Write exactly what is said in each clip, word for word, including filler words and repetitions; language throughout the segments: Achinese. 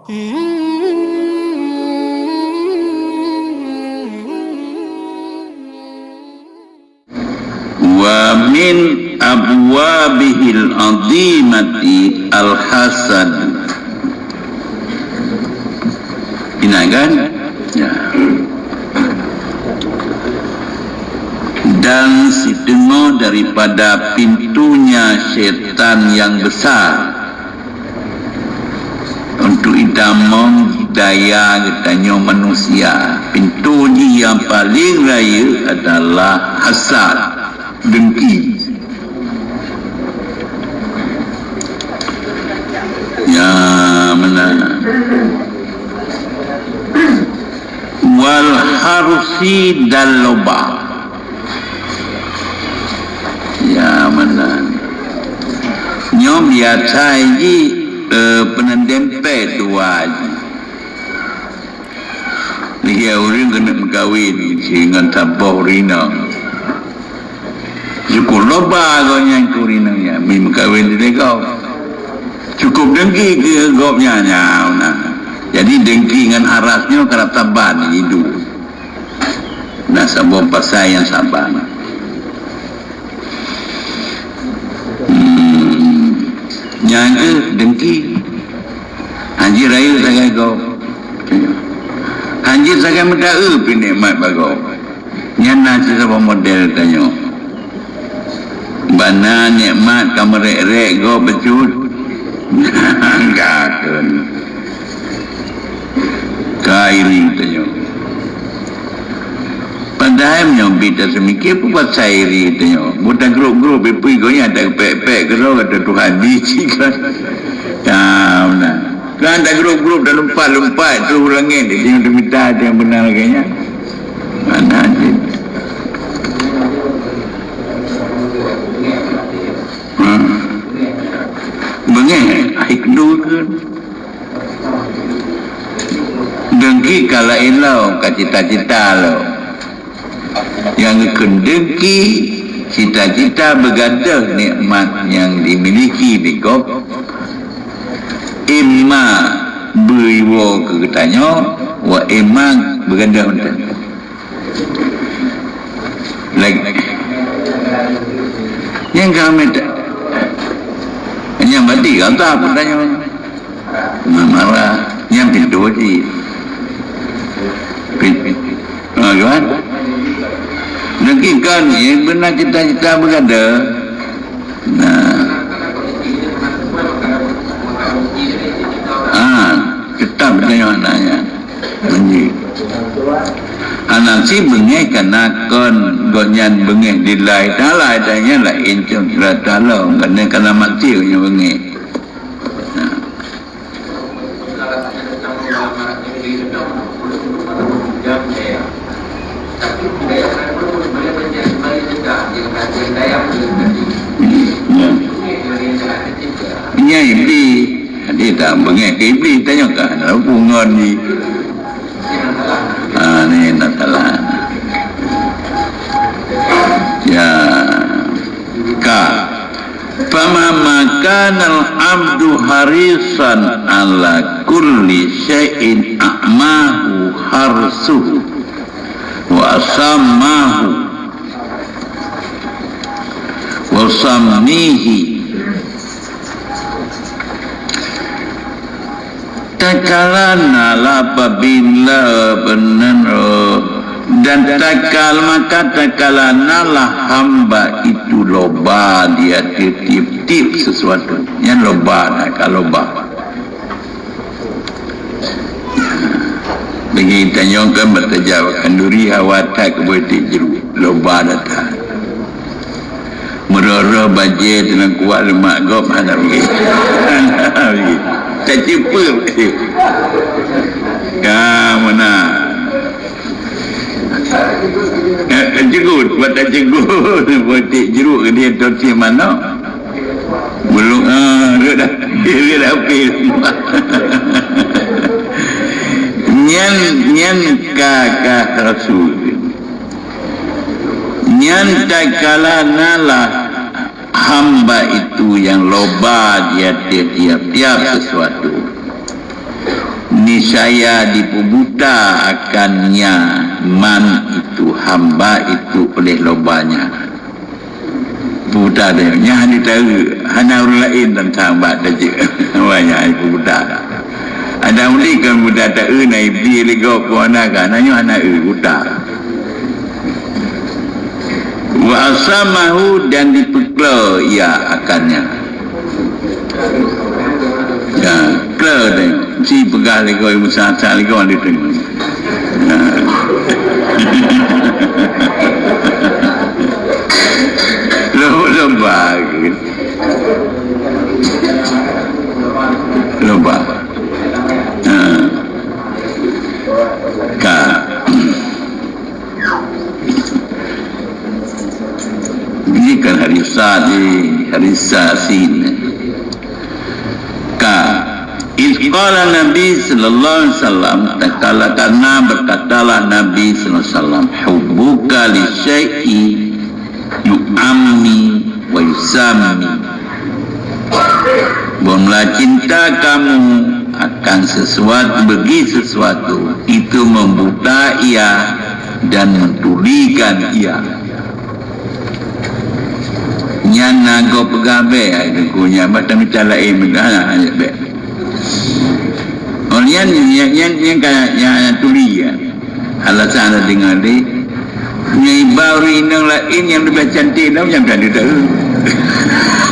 Wa min abwabihil azimati al-hasad. Ingat kan? Ya. Dan siteungoh daripada pintunya syaitan yang besar untuk itamong daya geutanyoe manusia. Pintu jih nyang paleng rayeuk adalah hasad, dengki. Ya, meunan. Wal harsi dan loba. Ya, meunan. Nyoe biasa jih, eh, peunan dempet dua jih. Lheueh ureueng keuneuk meukawen ngon saboh ureueng inong. Syukur loba gobnyan keu ureueng inong nyan, meukawen lé gob. Cukup dengki keu gobnyan nyan. Jadi dengki ngon haras nyoe karab saban hidup. Na saboh pasai nyang saban. Hmm. Nyan keuh dengki. Hanjeuet rayeuk sagai gob. Hanjeuet sagai meudaeu pih nikmat bak gob. Nyan na sisaboh model tanyoe. Bak na nikmat ka meurek-rek gob bacut. Ka kheun. Ka iri tanyoe. Padahai meunyoe bit taseumiké, peue pasai iri tanyoe. Buta grup-grup, ipui gobnyan, ada pek-pek keudroe, kata Tuhan. Biji kan. Ya, meunan. Kan ada grup-grup, dah lumpat-lumpat, terus ureueng laén, dia tengok mita, dia beuna lagèe nyan. Mana ada. Ha. Beungéh, ai keudua kheun. Dengki ka laén lom, ka cita-cita lom. Nyang geukheun dengki, cita-cita beugadoh nikmat nyang dimiliki di gob, imma beuiwoe keu geutanyoe, wa imma beugadoh meutanyoe. Lagi. Nyang kami tak, nyang badi kata apa tanya. Marah-marah. Nyang pintu haji. Pin-, ha, kan? Mungkin kan, ya, beuna cita-cita beugada. Nah. Ah, tetap tanya anaknya. Janji. Hana si beungéh kana kon gobnyan beungéh lillahi ta'ala, dan nyan laén cit Allah Ta'ala, kana, kana maté nyan beungéh. Nah. Ya. Nyan Iblih. Jadi, tak beungéh keu Iblih, tanyoe ka hana hubungan jih. Ah, ni nak salah. Ya. Ka. Fama ma kanal abdu harisan ala kulli syai'in a'mahu harsuhu wa sammahu wa sammihi. Takalanalah apabila benar, dan takal, maka takalanalah hamba itu loba di atas tiep-tiep sesuatu. Nyan loba, takal loba. Lagi tanyong kan bertajak kanduri hawa tak kebuti jeru loba datang. Meurôh-rôh bajée teungoh kuat leumah gob hana bri. Hana bri. Taceupeue. Ka meunan. Eh, taceugut, buat taceugut. Buat tik jeruk ke dia tosi manok. Belum, ah, rot dah, rot dah habis. Nyan, nyan ka, ka rasul. Nyan takalanalah hamba itu nyang loba di ateueh tiap-tiap sesuatu. Niscaya dipeubuta akannya man itu hamba itu oleh lobanya. Buta deh, nyan hana taeu, hana ureueng laén tantang bak tajeuet. Banyak ai buta. Ada ulih kan buta taeu na ibi lego ko hana ka, na nyoe hana eu buta. Wa asamahu, dan dipeuklo ia akannya. Ya, klo deh. Si peugah lego ibu sasa lego di tengah. Loba, loba. Loba. Ha. Ka. Ini kan hari Sadi, hari Sasin. Ka. Iz qala Nabi sallallahu alaihi wasallam, tatkala karena berkatalah Nabi sallallahu alaihi wasallam, "Hubbuka li syai'i yu'ammi wa yusammi." Bermula cinta kamu akan sesuatu, bagi sesuatu, itu membuta ia dan mentulikan ia. Nyan na gob peugah bèk, ai teungku nyan, bak tamita laén meudah, nah, bèk. Oh, nyan, nyan, nyan, nyan ka, nyan tuli, ya. Alasan ada deungoe deh. Nyan iba ureueng inong laén nyang leubeh cantik dah, nyang dah ditahu.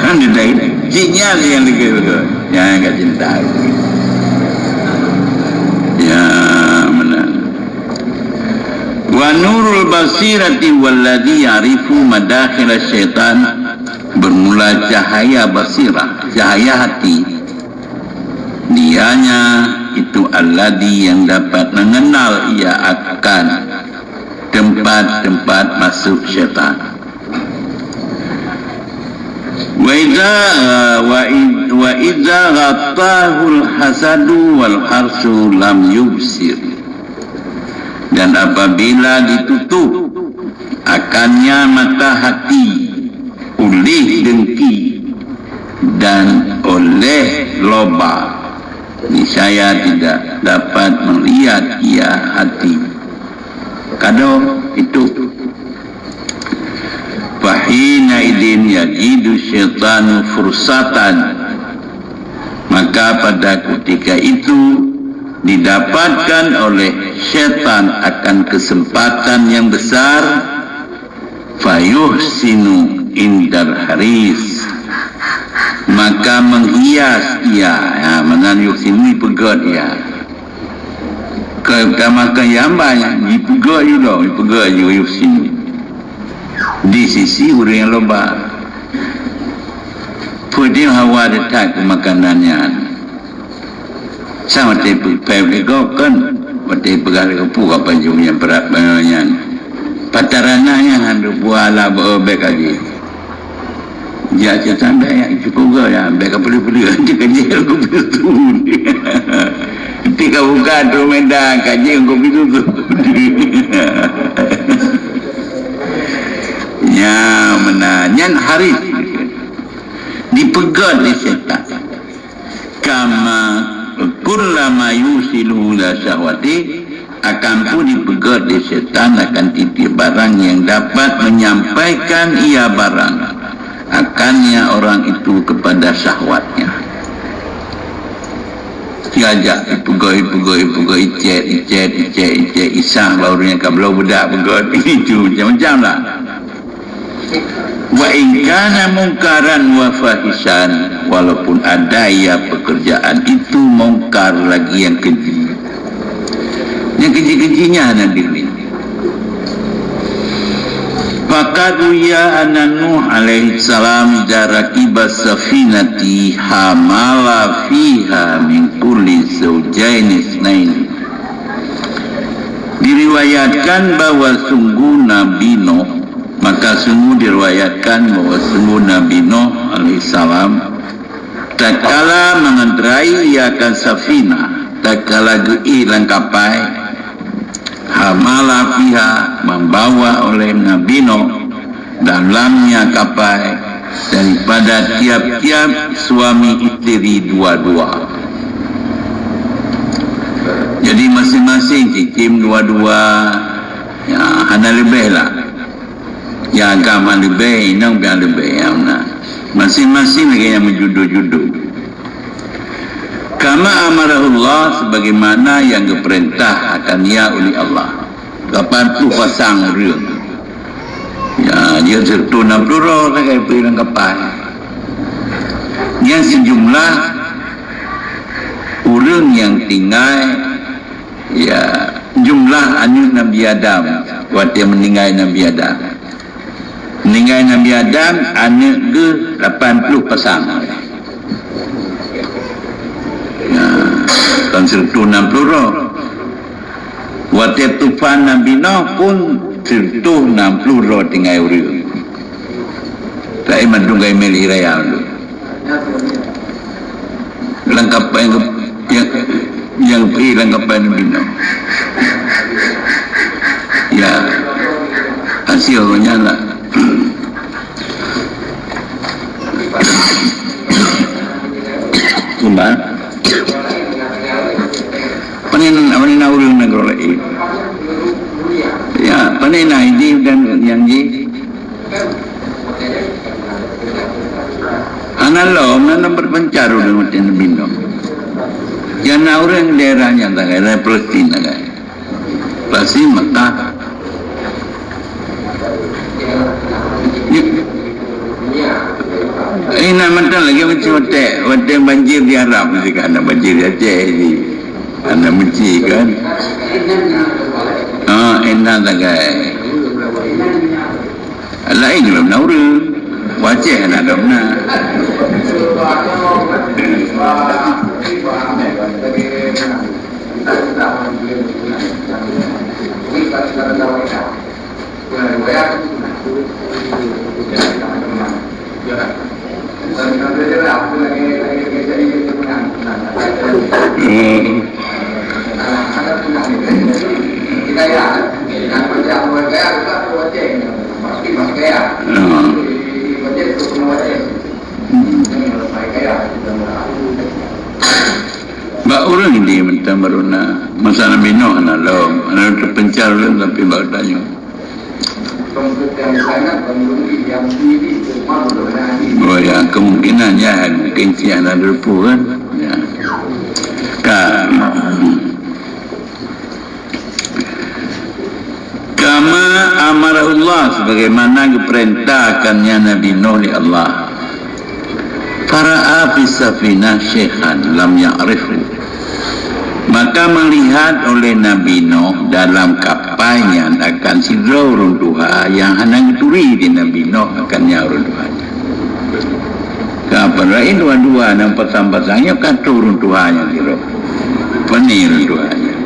Kan ditahu. Cik nyan nyang lagèe beutôi. Nyan ka cinta. Ya, meunan. Wa nurul basirati walladzi ya'rifu madakhila syaitan, bermula cahaya basirah, cahaya hati. Dianya itu alladzi yang dapat mengenal ia akan tempat-tempat masuk syaitan. Wa idza, wa id-, wa idza ghattahul hasadu wal harsu lam yubsir. Dan apabila ditutup akannya mata hati oleh dengki dan oleh loba, niscaya tidak dapat melihat ia hati. Kado itu. Fahina idin yajidu syaitanu fursatan. Maka pada ketika itu didapatkan oleh syaitan akan kesempatan yang besar, fayuhsinu indal haris. Maka menghias ia. Ha, meunan yuhsinu, ipeugöt ia. Ka, ka makan nyang banyak, jipeugöt ju dong, jipeugöt ju yuhsinu. Di sisi ureueng nyang loba. Peue hawa that keu makanan nyan. Sang watèe peugah lé gob kan, watèe peugah lé geupeue ka pajoh nyang brat bagoe nyan. Patarana nyan han buah la bèk ka jih. Jak cit tanda nyang cukup gaya, bèk ka peuleueh-peuleueh, cit ka jih ka peuleueh tu. Cit ka buka tu medan, ka jih ka peuleueh tu. Nya meunan, nyan harif. Dipeugöt lé syaitan. Kama kullama yusiluhu ila syahwati, akan pun dipeugöt lé syaitan akan tiep-tiep barang yang dapat menyampaikan ia barang akannya orang itu kepada syahwatnya. Diajak ipeugöt, ipeugöt, ipeugöt, icet, icet, icet, icet, isah baru nyang ka bloe beudak peugöt, itu macam-macam lah. Wa in kana mungkaran wa fahisan, walaupun ada ya pekerjaan itu mungkar lagi yang keji. Yang keji-keji nyan hana diri. Faqad ruwiya anna Nuh alaihi salam idza rakiba safinati hamala fiha min kulli zaujaini itsnaini. Diriwayatkan bahwa sungguh Nabi Nuh Maka sungguh diriwayatkan bahwa sungguh Nabi Nuh alaihissalam, tatkala mengendarai ia akan safinah, tatkala geuék lam kapai, hamala fiha, membawa oleh Nabi Nuh dalamnya kapai daripada tiap-tiap suami isteri dua-dua. Jadi, masing-masing cicém dua-dua, ya, hana leubeh lah. Ya, agam hana leubeh, inong pih hana leubeh, ya, na. Masing-masing lagèe nyang meujudoe-judoe. Kama amarahullah, sebagaimana yang geupeurintah akan ia oleh Allah. Lapan ploh pasang ureueng. Ya, jeuet sireutoh nam ploh droe sagai pih lam kapai. Nyan sijumlah ureueng nyang tinggai, ya, jumlah aneuk Nabi Adam watèe meuninggai Nabi Adam. Meuninggai Nabi Adam, aneuk geuh lapan ploh pasang. Ya, kon sireutoh nam ploh droe. Watèe tufan Nabi Nuh pun sireutoh nam ploh droe tinggai ureueng. Tapi mandum ka imèl raya tu. Lam kapai nyang, nyang, nyang pi lam kapai Nabi Nuh. Ya. Hasil nyan lah. Cuma, pane, pane na ureueng nanggroe laén. Ya, pane na idéh dan nyang jih. Hana lom, hana berpencar ureueng watèe Nabi Nuh. Nyang na ureueng daerah nyan sagai, daerah Palestina sagai. Pasti Mekah. Ina mantong lagèe macam watèe, watèe banjir di Arab mesti kan ada banjir di Aceh ni. Ada mesti kan. Ah, ina sagai. Lain kalau na ureueng. Aceh hana ada beuna. Hmm. Hmm. Bak ureueng di mantong baru na. Masa Nabi Nuh hana lom, hana teupeuncar lom sampai bak tanyoe. Oh ya, kemungkinan ya, mungkin si hana teupeu kan. Ya. Ka. Kama amarahullah, sebagaimana geupeurintahkannya Nabi Nuh lé Allah. Fara'a fis safinah syekhan lam ya'rifhu. Maka melihat oleh Nabi Nuh dalam kapai nyan akan sidroe ureueng tuha nyang hana geuturi di Nabi Nuh akan nyan ureueng tuha nyan. Kapan laén dua-dua nyang pasang-pasang nyoe ka troh ureueng tuha nyan sidroe. Pane ureueng tuha nyan.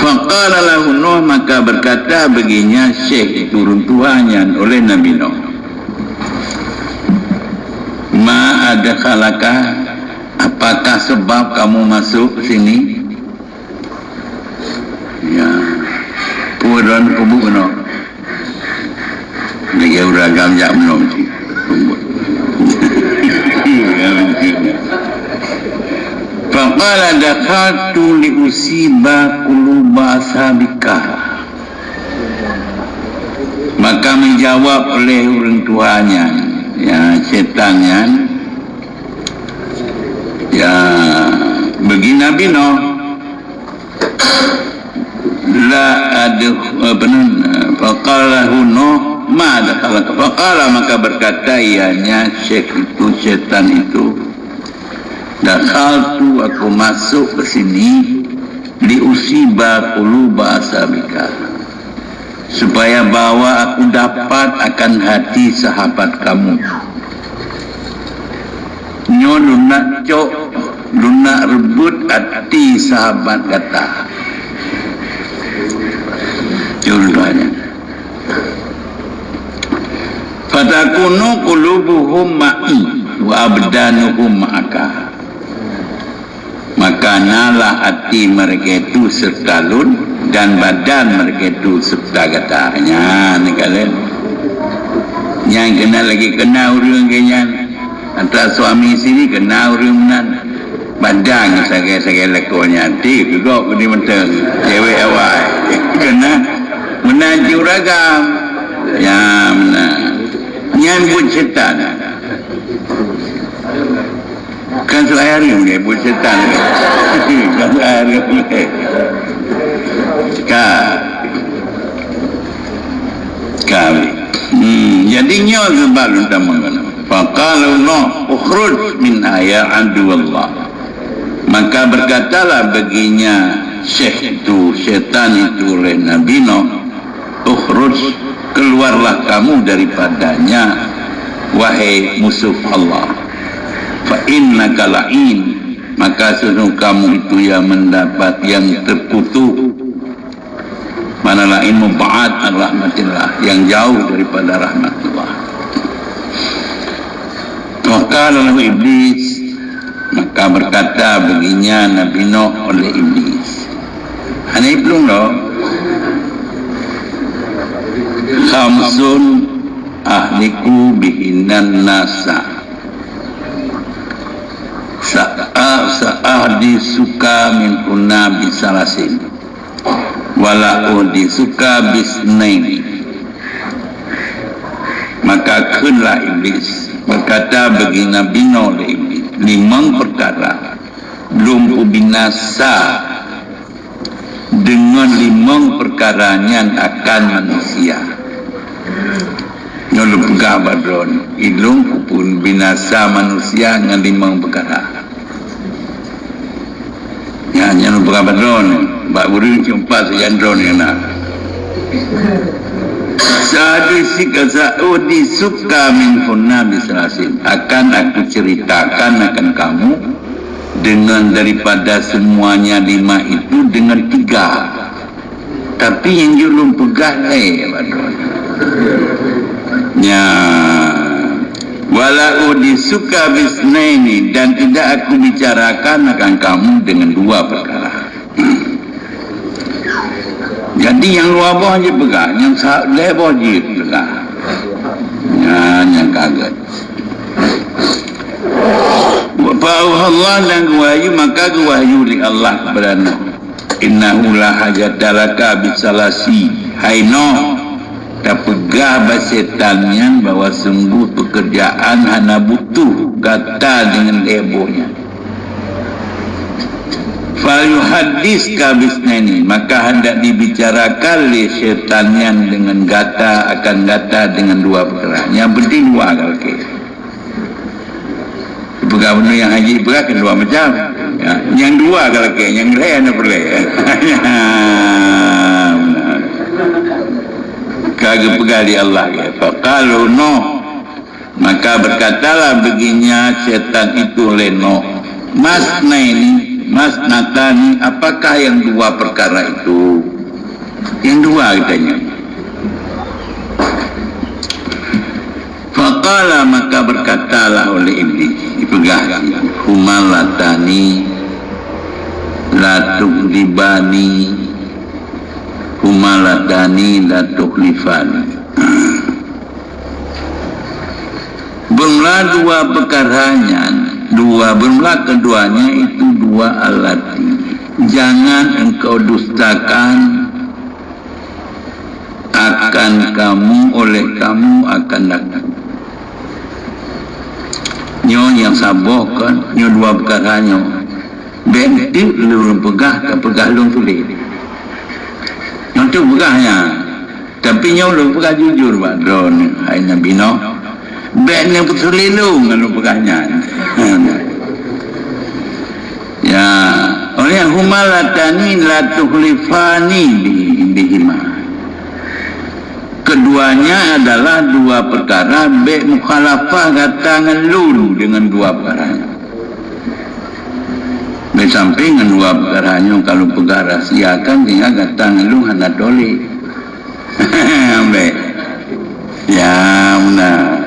Faqala lahu Nuh, maka berkata baginya syekh itu ureueng tuha nyan oleh Nabi Nuh, "Ma adkhalaka, apakah sebab kamu masuk ke sini?" Ya. Peue droen peubuet keunoe? Lagèe ureueng agam jak meunoe cit. Faqala, "Dakhaltu li usiba quluba ashabika." Maka menjawab oleh ureueng tuha nyan, ya, syaitan nyan, ya, bagi Nabi Nuh, La adkh-, apa nan, faqala lahu Nuh, "Ma dakhalaka?" Faqala, maka berkata ianya syekh itu, syaitan itu, "Dakhaltu, aku masuk ke sini, li usiba quluba ashabika, supaya bahwa aku dapat akan hati sahabat kamu. Nyoe lôn nak cok, lôn nak reubot até sahabat gata." Contohnya, "Fatakunu qulubuhum ma'i wa abdanuhum ma'aka." Maka nalah até mereka itu serta lôn, dan badan mereka itu serta gata. Nyan, kalian. Nyan keunan lagèe keunan ureueng keu nyan. Antara suami isteri keunan ureueng meunan. Padang sagai-sagai lakoe nyan, ti geugok di mantong cewek awai. Kena meunan juragam. Ya, meunan. Nyan buet setan. Kan suai hareuem lé buet setan. Kan suai hareuem lé. Ka. Ka. Hmm, jadi nyoe sebab lôn tamong keunoe. Faqala Allah, "Ukhruj minha ya aduwallah." Maka berkatalah baginya syekh itu, setan itu oleh Nabi Nuh, "Ukhruj, keluarlah kamu daripadanya, wahai musuh Allah. Fa innaka la'in, maka sesungguh kamu itu yang mendapat, yang terkutuk." Mana lain mub'ad an rahmatillah, yang jauh daripada rahmatullah. Maka lalu Iblis, maka berkata baginya Nabi Nuh oleh Iblis, "Hana iplueng lo, khamsun ahliku bihinan nasa. Sa'a-, sa'ahdisuka min huna bisalasin. Wala uhdisuka bisnaini." Maka kheunlah Iblis, berkata bagi Nabi Nuh lé Iblis, "Limong peukara lôn peubinasa deungon limong peukara nyan akan manusia." Nyoe lôn peugah bak droeneuh, ilôn kupeubinasa manusia ngon limong peukara. Nyan, nyan lôn peugah bak droeneuh, bak ureueng cumpa sijan droeneuh na. Sa'uhdisuka, sa'uhdisuka min huna bisalasin. Akan aku ceritakan akan kamu dengan daripada semuanya lima itu dengan tiga. Tapi nyang jeuet lôn peugah lé, ya, padum. Nya, wala uhdisuka bisnaini, dan tidak aku bicarakan akan kamu dengan dua perkara. Jadi nyang dua boh jeuet peugah, nyang sa-, lhèe boh jeuet peugah. Nya, nyang ka gèt. Fa auhallah, dan geuwahyu, maka geuwahyu lé Allah kepada Nuh. Innahu la hajata laka bisalasi. Hai Nuh, tapeugah bak setan nyan bahwa sungguh pekerjaan hana butuh gata deungon lhèe boh nyan. Falyuhaddiska bisnaini, maka hendak dibicarakan lé setan nyan deungon gata, akan gata deungon dua peukara. Nyang penting dua ka lakèe. Peugah bunoe nyang hajat peugah kan dua macam. Ya, nyang dua ka lakèe, nyang lhèe hana peureulèe. Ka geupeugah lé Allah, ya. Faqala Nuh, maka berkatalah baginya setan itu lé Nuh, "Masnaini, masnatani, apakah yang dua perkara itu?" Yang dua katanya. Faqala, maka berkatalah oleh Iblis, dipeugah, "Humalatani la tu'dibani, humalatani la tukhlifani." Bermula dua perkara nyan, dua, bermula keduanya itu dua allati. Jangan engkau dustakan akan kamu, oleh kamu akan aku. Nyoe nyang saboh kon, nyoe dua peukara nyoe. Bèk teuk lôn peugah, tapeugah lôn tuléh. Nyoe teuk peugah nyan. Tapi nyoe lôn peugah jujur bak droeneuh, hai Nabi Nuh. Bèk neupeutuléh lôn ngon lôn peugah nyan. Ya, oleh humalatani la tukhlifani bi-, bihima. Keduanya adalah dua perkara, bèk mukhalafah gata ngon lôn deungon dua perkara nyan. Bèk sampai ngon dua perkara nyoe, kalau peugah rahsia kan, sehingga gata ngon lôn hana tolèe. Ambek. Ya, benar.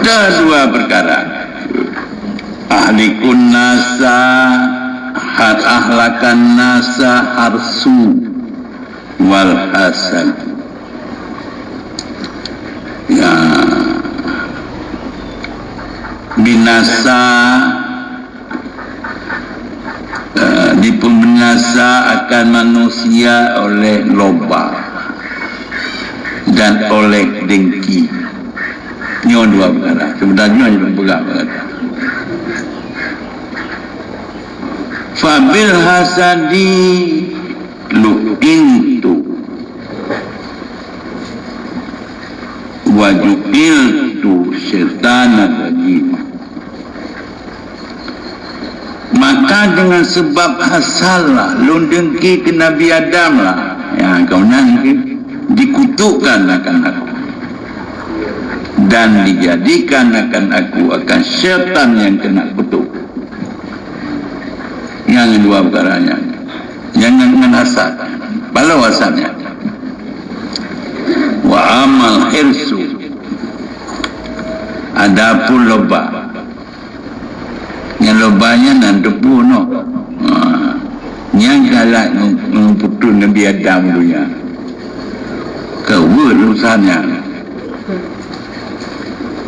Ada dua perkara. Ahlikun nasa, har-, ahlakan nasa harsu wal hasad. Ya. Binasa manusia oleh loba dan oleh dengki. Nyoe dua peukara. Seubeunajih nyoe peugah peukara. Fabil hasadi lu'intu wa ju'iltu syaitanan rajima. Maka dengan sebab hasad lah, lôn dengki keu Nabi Adam lah, ya, kau nan dikutukkan akan aku, dan dijadikan akan aku akan syaitan nyang keuneuk kutuk. Nyang dua peukara nyan. Nyang ngon, ngon hasad. Balo hasad nyan. Wa amal hirsu. Adapun loba. Nyang loba nyan nan teupeu noh. Ha. Nyang galak ngon, ngon putôh Nabi Adam tu nyan. Keu weueh urusan nyan.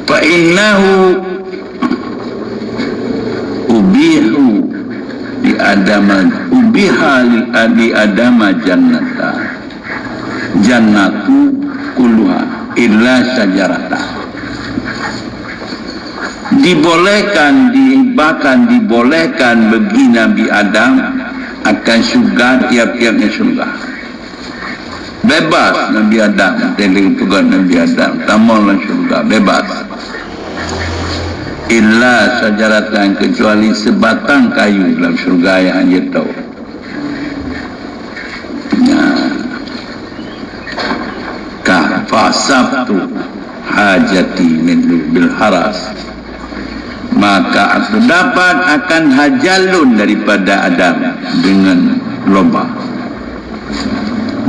Fa innahu ubihu li Adama, ubiha li, li Adama jannata, jannatu kulluha illa syajarata. Dibolehkan, dihibahkan, dibolehkan bagi Nabi Adam akan syurga, tiap-tiapnya syurga. Bebas Nabi Adam, teuling peugah Nabi Adam, tamong lam syurga, bebas. Illa syajaratan, kecuali sebatang kayu dalam syurga nyang hana jitôh. Nah. Ka, fasabtu hajati minhu bil haras. Maka aku dapat akan hajat lôn daripada Adam dengan loba.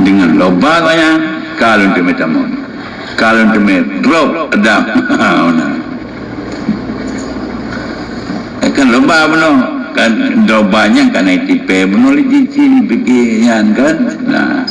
Dengan loba kaya, ka lôn teumé tamong. Ka lôn teumé drop Adam. Nah. Kan loba bunoe, kan loba nyan kan itipée bunoe lé cicing pike nyan kan. Nah.